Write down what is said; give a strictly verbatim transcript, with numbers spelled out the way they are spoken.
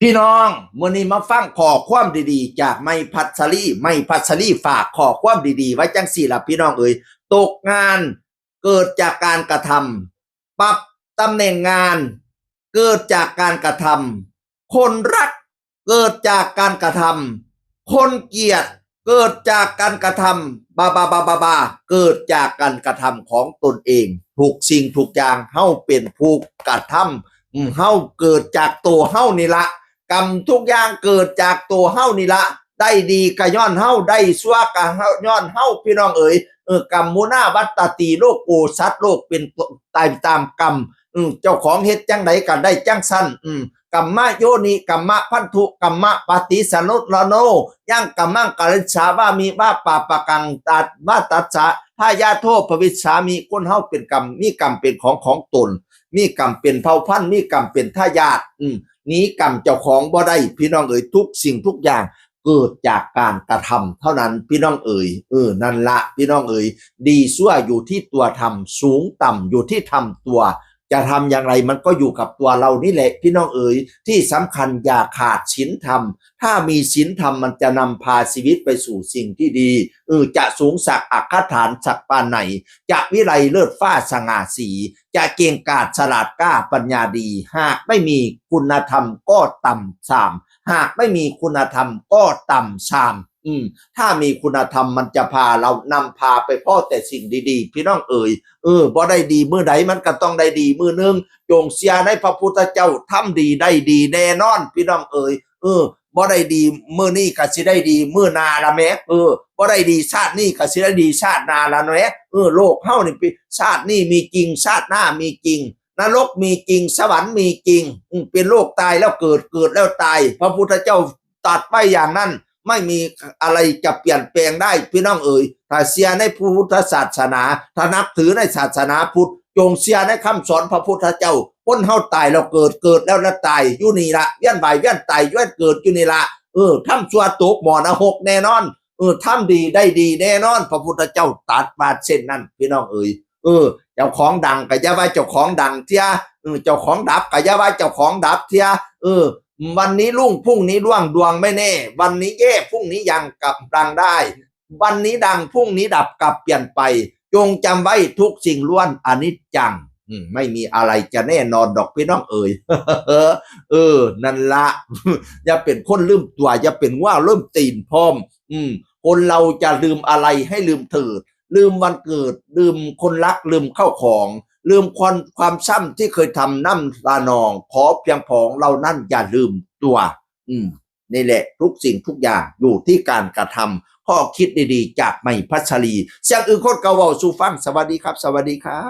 พี่น้อง มื้อนี้มาฟังข้อความดีๆ จากไมค์พัชรี ไมค์พัชรีฝากข้อความดีๆ ไว้จังซี่ล่ะพี่น้องเอ๋ย ตกงานเกิดจากการกระทำ ปรับตำแหน่งงานเกิดจากการกระทำ คนรักเกิดจากการกระทำ คนเกลียดเกิดจากการกระทำ บาบาบาบาบา เกิดจากการกระทำของตนเอง ทุกสิ่งทุกอย่างเฮาเป็นผู้กระทำ อืม เฮาเกิดจากตัวเฮานี่ละ กรรมทุกอย่างเกิดจากตัวเฮานี่ละ ได้ดีก็ย้อนเฮา ได้ชั่วก็ย้อนเฮา พี่น้องเอ๋ย เออ กรรมมุนาวัตตติโลโก สัตว์โลกเป็นตายตามกรรม อืม เจ้าของเฮ็ดจังใดก็ได้จังซั่น อืม กรรมะโยนิ กรรมะพันธุ กรรมะปฏิสนธิโน ยังกรรมังกริสสาวามิ ว่าปาปะกังตัดว่าตัสสะทายาโทภวิสสามิ คนเฮาเป็นกรรม มีกรรมเป็นของของตน มีกรรมเป็นเผ่าพันธุ์ มีกรรมเป็นทายาท อืม หนีกรรมเจ้าของบ่ได้ พี่น้องเอ๋ย ทุกสิ่งทุกอย่างเกิดจากการกระทำเท่านั้น พี่น้องเอ๋ย เออ นั่นละ พี่น้องเอ๋ย ดีชั่วอยู่ที่ตัวทำ สูงต่ำอยู่ที่ทำตัว จะทำอย่างไรมันก็อยู่กับตัวเรานี่แหละ พี่น้องเอ๋ย ที่สำคัญอย่าขาดศีลธรรม ถ้ามีศีลธรรมมันจะนำพาชีวิตไปสู่สิ่งที่ดี เออ จะสูงสักอักขฐานสักปานไหน จะวิไลเลิศฟ้าสง่าสี จะเก่งกาจฉลาดกล้าปัญญาดี หากไม่มีคุณธรรมก็ต่ำซาม หากไม่มีคุณธรรมก็ต่ำซาม อืม ถ้ามีคุณธรรมมันจะพาเรานำพาไปพ้อแต่สิ่งดีๆ พี่น้องเอ๋ย เออ บ่ได้ดีมื้อใดมันก็ต้องได้ดีมื้อหนึ่ง จงเชื่อในพระพุทธเจ้า ทำดีได้ดีแน่นอน พี่น้องเอ๋ย เออ บ่ได้ดีมื้อนี้ก็สิได้ดีมื้อหน้าละแหม เออ บ่ได้ดีชาตินี้ก็สิได้ดีชาติหน้าละแหม เออ โลกเฮานี่เป็น ชาตินี้มีจริง ชาติหน้ามีจริง นรกมีจริง สวรรค์มีจริง อืม เป็นโลกตายแล้วเกิด เกิดแล้วตาย พระพุทธเจ้าตรัสไว้อย่างนั้น ไม่มีอะไรจะเปลี่ยนแปลงได้ พี่น้องเอ๋ย ถ้าเชื่อในพุทธศาสนา ถ้านับถือในศาสนาพุทธ จงเชื่อในคำสอนพระพุทธเจ้า คนเฮาตายแล้วเกิด เกิดแล้วละตาย อยู่นี่ละ เวียนว่ายเวียนตาย เวียนเกิดอยู่นี่ละ เออ ทำชั่วตกหม้อนรกแน่นอน เออ ทำดีได้ดีแน่นอน พระพุทธเจ้าตรัสว่าเช่นนั้น พี่น้องเอ๋ย เออ เจ้าของดังก็อย่าว่าเจ้าของดังเทื่อ เออ เจ้าของดับก็อย่าว่าเจ้าของดับเทื่อ เออ วันนี้รุ่งพรุ่งนี้ร่วง ดวงไม่แน่ วันนี้แย่พรุ่งนี้ยังกลับดังได้ วันนี้ดังพรุ่งนี้ดับกลับเปลี่ยนไป จงจำไว้ทุกสิ่งล้วนอนิจจัง อืม ไม่มีอะไรจะแน่นอนดอกพี่น้องเอ๋ย เออ นั่นละ อย่าเป็นคนลืมตัว อย่าเป็นว่าลืมตีนพร้อม อืม คนเราจะลืมอะไรให้ลืมเถิด ลืมวันเกิด ลืมคนรัก ลืมข้าวของ ลืมความ ความซ้ำที่เคยทำน้ำตานอง ขอเพียงผองเรานั่นอย่าลืมตัว อืม นี่แหละ ทุกสิ่งทุกอย่างอยู่ที่การกระทำ ข้อคิดดีๆ จากไมค์พัชรี เสียงอื่นคนเก่าเว้าสู่ฟัง สวัสดีครับ สวัสดีครับ